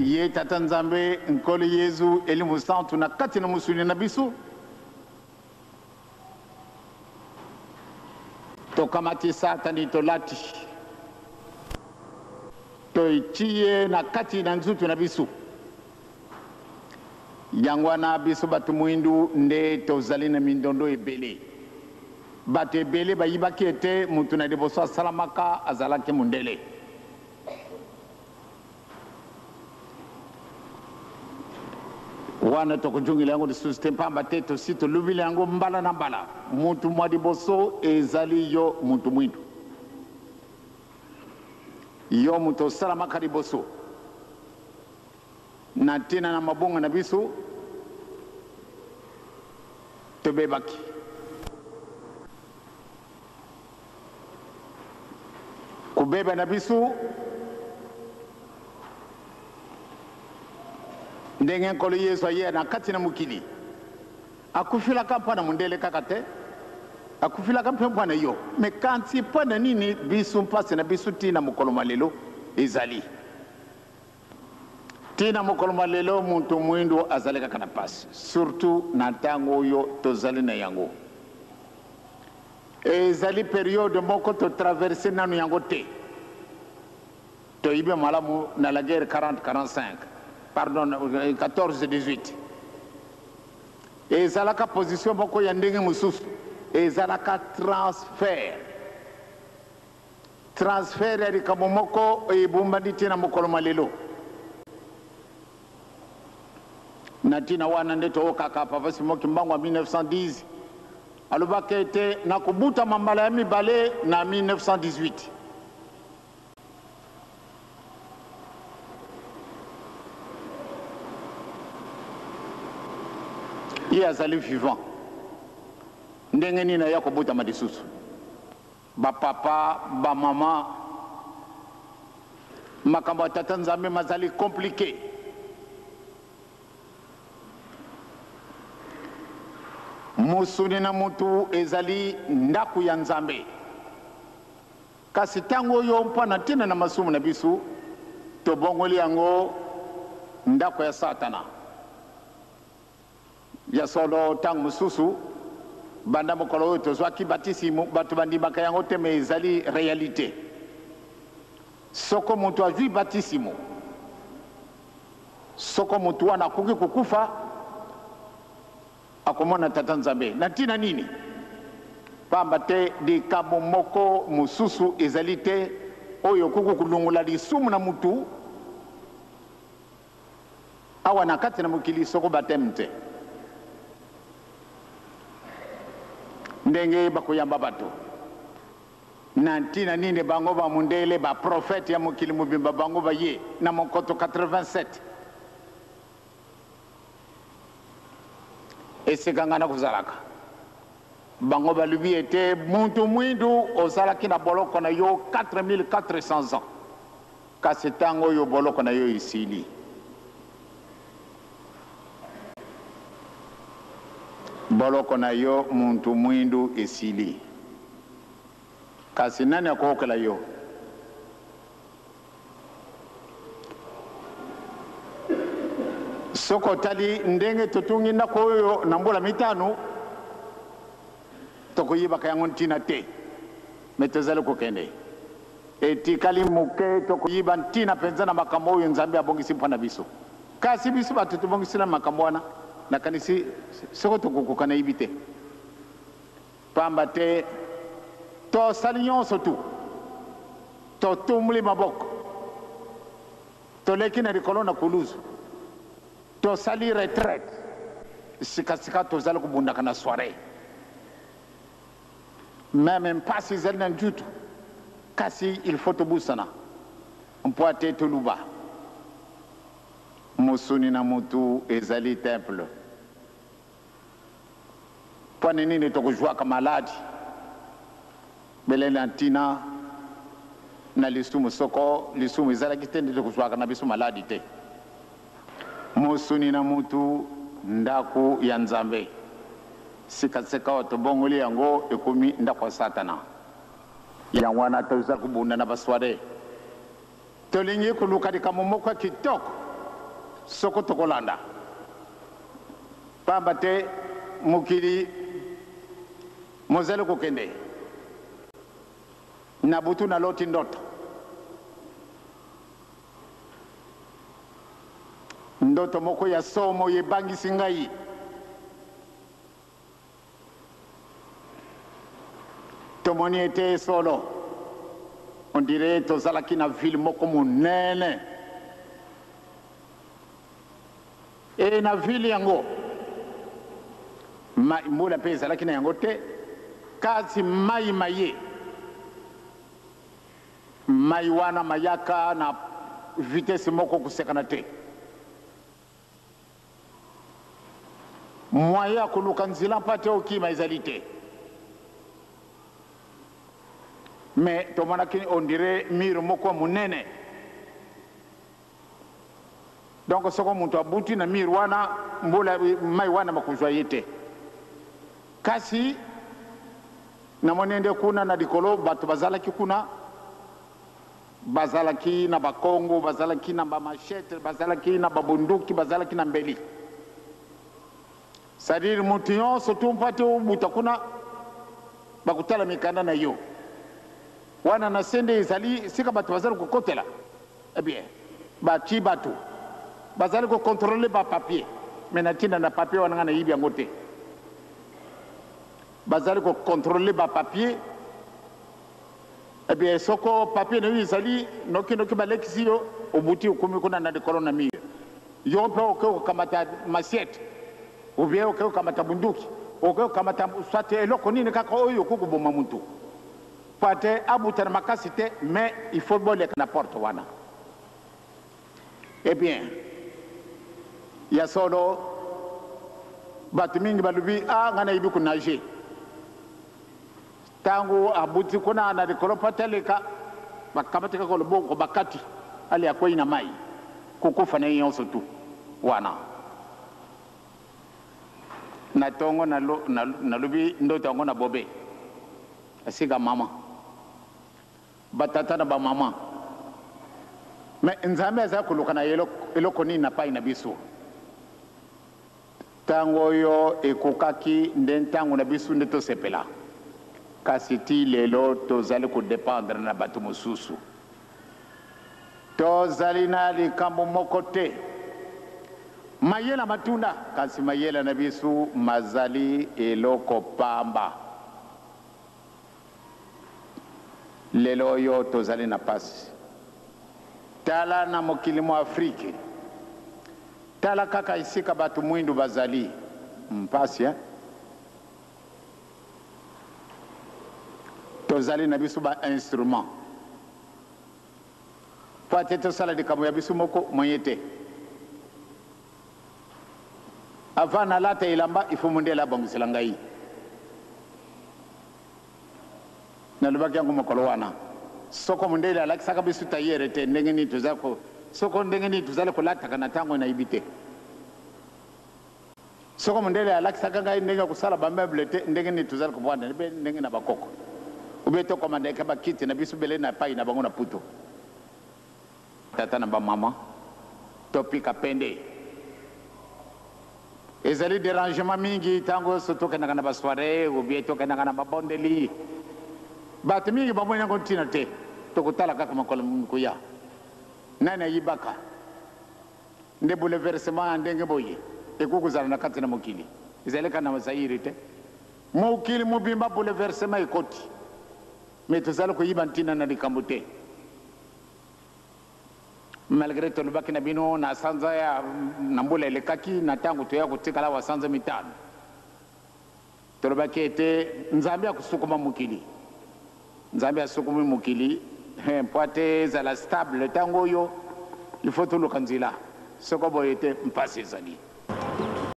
Ye Tata Nzambe, Nkolo Yezu, Elimo Santu na kati na mosuni na biso. Tokamati Satani tolati, totii ye na kati na nzutu na biso. Yango wana biso bato mwindu nde tozali na mindondo ebele. Bato ebele bayibaki ete mutu na liboso asalamaka azalaki mundele. Wana tokojungela yango lisusu te, mpamba te tosi tolobeli yango mbala na mbala. Mutu mwa liboso ezali yo mutu mwindu. Yo mutu osalamaka liboso. Na ntina na mabunga na biso, tobebaki. Kobeba na biso, ndenge Nkolo Yesu aye na kati na mokili, akufelaka mpo na mondele kaka te, akufelaka mpe mpo na yo. Me kanti mpo na nini biso mpasi na biso tii na mokolo mwa lelo ezali? Tii na mokolo mwa lelo mutu mwindu azali kaka na pasi, surtout na ntango oyo tozali na yango. Ezali periode moko to traverser nanu yango te. Toyibi malamu na la guerre 40-45, pardon 14-18. Ezalaka position moko ya ndenge mosusu, ezalaka transfert. Transfert ya likambo moko oyo ebombani ti na mokolo mwa lelo. Na ntina wana nde toyokaka Papa Simon Kimbangu ya 1910 alobaka ete nakobutama mbala ya mibale na 1918. Ye azali vivant, ndenge nini aya kobotama lisusu? Ba papa, ba maman, makambo ya Tata Nzambe mazali complique. Mosuni na mutu ezali ndaku ya Nzambe. Kasi tango oyo mpo na ntina na masumu na biso, tobongoli yango ndako ya Satana. Ya solo, ntango mosusu, banda mokolo oyo tozwaki batisimo, bato bandimaka yango te, me ezali realite. Soko moto azwi batisimo, soko moto wana akoki kokufa, akomona Tata Nzambe. Na ntina nini? Pamba te likambo moko mosusu ezali te oyo ekoki kolongola lisumu na moto Awa na kati na mokili soko bapteme te, ndenge bakoyamba bato? Na ntina nini bango ba mundele, ba prophète ya mokili mobimba bango baye na monkoto 87 esika ngai nakozalaka? Bango balobi ete mutu mwindu ozalaki na boloko na yo 4400 ans. Kasi tango oyo boloko na yo esili. Boloko na yo muntu mwindu esili. Kasi nani akookela yo? Soki otali ndenge totungi ndako oyo na mbula mitano, tokoyebaka yango ntina te. Me tozali kokende. Etikali moke tokoyiba ntina mpenza na makambo oyo Nzambe abongisi mpo na biso. Kasi biso bato tobongisela makambo wana, nakanisi soko tokokoka, nayebi te. Pamba te tosali nyonso tu, totumboli maboko, toleki na likolo na kuluzu, tosali retraite, sikasika tozali kobundaka na soiree. Meme mpasi ezali na njutu, kasi il faut tobusana mpo ate toluba. Mosuni na mutu ezali temple. Mpo na nini tokozuaka maladi bele na ntina na lisumu? Soko lisumu ezalaki te nde tokozuaka na biso maladi te. Mosuni na mutu ndaku ya Nzambe. Sikasikawa tobongoli yango ekomi ndako ya Satana. Yango wana toza kobunda na ba soiree. Tolingi koluka likambo moko ya kitoko. soko tokolanda. Pamba te mokili mozali kokende. Na butu naloti ndoto. Ndoto moko ya somo ebangisi ngai. Tomoni ete solo, on dirait tozalaki na ville moko monene. E na ville yango, ma, mbula mpe ezalaki na yango te, kasi mai maye, mai wana mayaka na vitesse moko kosekana te. Moyen ya koluka nzela mpa te okima ezali te. Mais tomonaki on dirait mur moko ya monene. Donc soko moto abuti na mur wana, mbula mai wana makozwa ye te. Kasi namoni nde kuna na likolo bato bazalaki kuna, Bazalaki na bakongo, bazalaki na ba machettes, bazalaki na ba bunduki, bazalaki na mbeli. C'est à dire mutu yonso tu mpo ate obuta kuna bakotala mikanda na yo. Wana na se nde ezali esika bato bazali kokotela. Eh bien, batii bato bazali ko controler ba papiers, mais na tina na papier wana ngai nayibi yango te. Bazali ko controler ba papiers. Eh bien, soko papier na yo ezali, noki noki balekisi yo, obuti okomi kuna na likolo na mur. Yo mpe okoki kokamata machette, ou bien okoki kokamata bunduki, okoki kokamata soit eloko nini kaka oyo okoki koboma mutu. Po ate abuta na makasi te, mais il faut boleka na porte wana. Eh bien, ya solo, bato mingi balobi, ah, ngai nayebi ko nager. Tango abuti kuna na likolo po ete aleka, bakamati kaka loboko bakati, ale akweyi na mayi, kokufa na ye nyonso tu wana. Na tongo nalobi ndoto yango na bobe esika mama, ba tata na ba mama. Mais Nzambe aza koluka na eloko nini na payi na biso? Ntango oyo ekokaki nde ntango na biso nde tosepela, kasi tii lelo tozali ko dependre na bato mosusu. Tozali na likambo moko te. Mayela matunda, kasi mayela na biso mazali eloko pamba. Lelo oyo tozali na pasi. Tala na mokili mwa Afrike. Tala kaka esika bato mwindu bazali. Mpasi hein? Tozali na biso ba instruments. Po ate tosala likambo ya biso moko, moyen te. Avant nalata elamba, il faut mondele abongisela ngai. Nalobaki yango mokolo wana. Soko mondele alakisaka biso tailleur te, ndenge nini toza ko, soko ndenge nini tozali kolataka na tango nayebi te. Soko mondele alakisaka ngai ndenge ya kosala ba meuble te, ndenge nini tozali kovanda be ndenge na bakoko. Ou bien tokomandaka ba kiti na biso bele na epai na bango na Putu. Tata na ba maman, topika pende. Ezali derangement mingi tango yonso tokendaka na ba soiree ou bien tokendaka na mabondeli. Bato mingi bamoni yango ntina te. Tokotala kaka mokolo mikoya. Nani ayibaka? Nde bouleversement ya ndenge boye ekoki kozala na kati na mokili? Ezali kaka na Zaïre te. Mokili mobimba bouleversement ekoti. Mais tozali koyiba ntina na likambo te. Malgre tolobaki na bino na sanza ya na mbula elekaki, na tango toya kotikala awa sanza mitano, tolobaki ete Nzambe akosukuma mokili. Nzambe asukumi mokili mpo ate ezala stable tango oyo, il faut toluka nzela. Soko boye te, mpasi ezali.